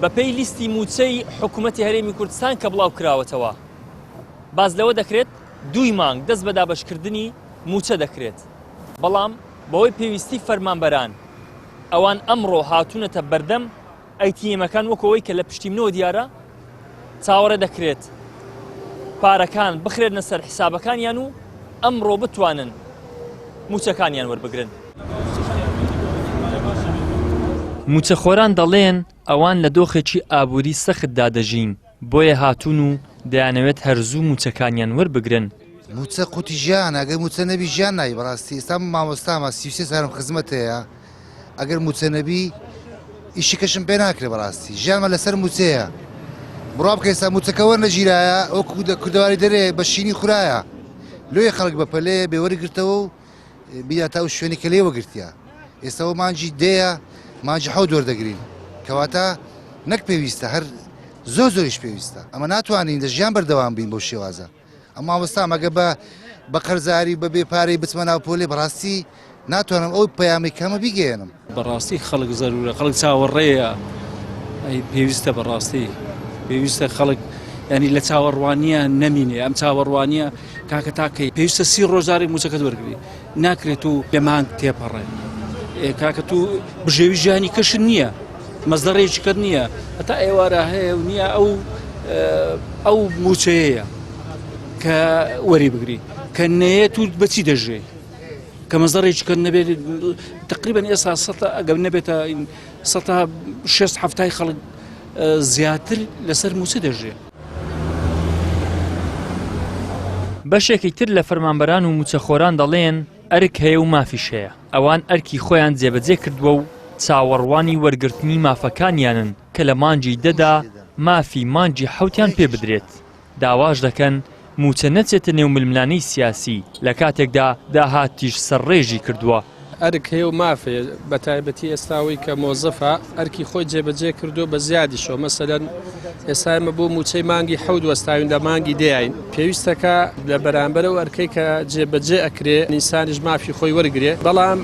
بەپێی لیستی مووچەی حکوومەتی هەرێمی کوردستان کە بڵاو کراوەتەوە باس لەوە دەکرێت دووی مانگ دەست بە دابەشکردنی مووچە دەکرێت، بەڵام بەهۆی پێویستی فەرمانبەران ئەوان ئەمڕۆ هاتوونەتە بەردەم ئەیتیەمەکان وەکو ئەوەی کە لە پشتی منەوە دیارە چاوەڕێ دەکرێت پارەکان بخرێنە سەر حسابەکانیان و ئەمڕۆ بتوانن مووچەکانیان وەربگرن. مووچەخۆران دەڵێن ئەوان لە دۆخێکی ئابووری سەختدا دەژین، بۆیە هاتوون و دەیانەوێت هەر زوو مووچەکانیان وەربگرن. مووچە قوتی ژیانە، ئەگەر مووچە نەبی ژیان نابی، بەڕاستی ئێستا من مامۆستامە 33 ساڵم خزمەت هەیە، ئەگەر مووچە نەبی ئیشی کەشم پێ ناکرێ بەڕاستی ژیانمە لەسەر مووچەیە بڕوا بکە ئێستا مووچەکە وەرنەگیرایە وەکو دە کوردەواری دەرێ بە شینی خورایە لۆیە خەڵک بە پەلەیە بێ وەرگرتەوە و بیداتە ئەو شوێنی کە لێ وەگرتیە ئێستا ئەو مانگی دەیە مانگی حەوت وەردەگرین کەواتە نەک پێویستە هەر زۆر زۆریش پێویستە ئەمە ناتوانین لە ژیان بەردەوام بین بەو شێوازە ئەم مامۆستا مەگە بە بە قەرزاری بە بێ پارەی بچمە ناو پۆلێ بەڕاستی ناتوانم ئەو پەیامی کەمە بیگەیەنم. بەڕاستی خەڵک زەرورە خەڵک چاوەڕێیە ئەی پێویستە بەڕاستی پێویستە خەڵک ینی لە چاوەڕوانیە نەمینێ ئەم چاوەڕوانیە کاکە تاکەی پێویستە سی ڕۆژارێک موچەکەت وەرگری ناکرێت و لە مانگ تێپەڕێ کاکە تو بژێوی ژیانی کەشت نییە مەزدەڕێکی کەت نییە هەتا ئێوارە هەیە و نییە ئەو ئەو موچەیە کە وەری بگری کە نەیەت و بەچی دەژێ کە مەزدەڕێکی کەت نەبێت تقریبا ئێستا سەتا ئەگەر نەبێتە سەتا شێست حەفتای خەڵک زیاتر لەسەر موچە دەژێ. بەشێکی تر لە فەرمانبەران و مووچەخۆران دەڵێن ئەرک هەیە و مافیش هەیە، ئەوان ئەرکی خۆیان جێبەجێ کردووە و چاوەڕوانی وەرگرتنی مافەکانیانن کە لە مانگی دەدا مافی مانگی حەوتیان پێ بدرێت. داواش دەکەن مووچە نەچێتە نێو ململانێی سیاسی، لە کاتێکدا داهاتیش سەرڕێژی کردووە. ئەرک هەیە و ماف هەیە، بەتایبەتی ئێستا ئەوەی کە مۆزەفە ئەرکی خۆی جێبەجێ کردووە بە زیادیشەوە، مەسەلەن ئێستا ئێمە بۆ مووچەی مانگی حەوت وەستاوین لە مانگی دەیاین، پێویستەکە لە بەرامبەر ئەو ئەرکەی کە جێبەجێ ئەکرێ ئینسانیش مافی خۆی وەرگرێ، بەڵام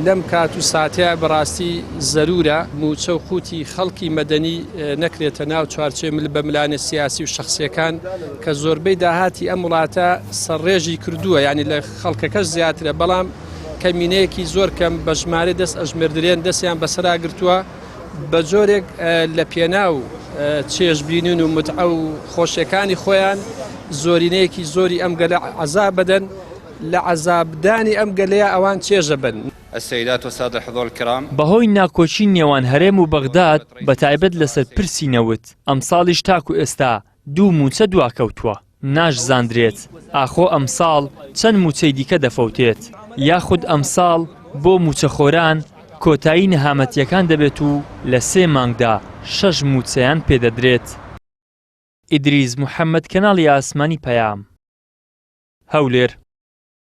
لەم کات و ساتەیا بەڕاستی زەروورە مووچە و قوتی خەڵکی مەدەنی نەکرێتە ناو چوارچێوەی مل بە ملانێ سیاسی و شەخسیەکان کە زۆربەی داهاتی ئەم وڵاتە سەرڕێژی کردووە یانی لە خەڵکەکەش زیاترە بەڵام کەمینەیەکی زۆر کەم بە ژمارەی دەست ئەژمێردرێن دەستیان بەسەرا گرتووە بە جۆرێک لە پێناو چێژبینین و متعە و خۆشیەکانی خۆیان زۆرینەیەکی زۆری ئەم گەلە عەزاب بدەن لە عەزابدانی ئەم گەلەیە ئەوان چێژە بن. السیدات والسادە الحضور الکرام. بەهۆی ناکۆکی نێوان هەرێم و بەغداد بەتایبەت لەسەر پرسی نەوت، ئەمساڵیش تاکو ئێستا دوو مووچە دواکەوتووە، ناشزاندرێت ئاخۆ ئەمساڵ چەند مووچەی دیکە دەفەوتێت، یاخود ئەمساڵ بۆ مووچەخۆران کۆتایی نەهامەتییەکان دەبێت و لە سێ مانگدا شەش مووچەیان پێدەدرێت. ئیدریس محەمەد کەناڵی ئاسمانی پەیام، هەولێر.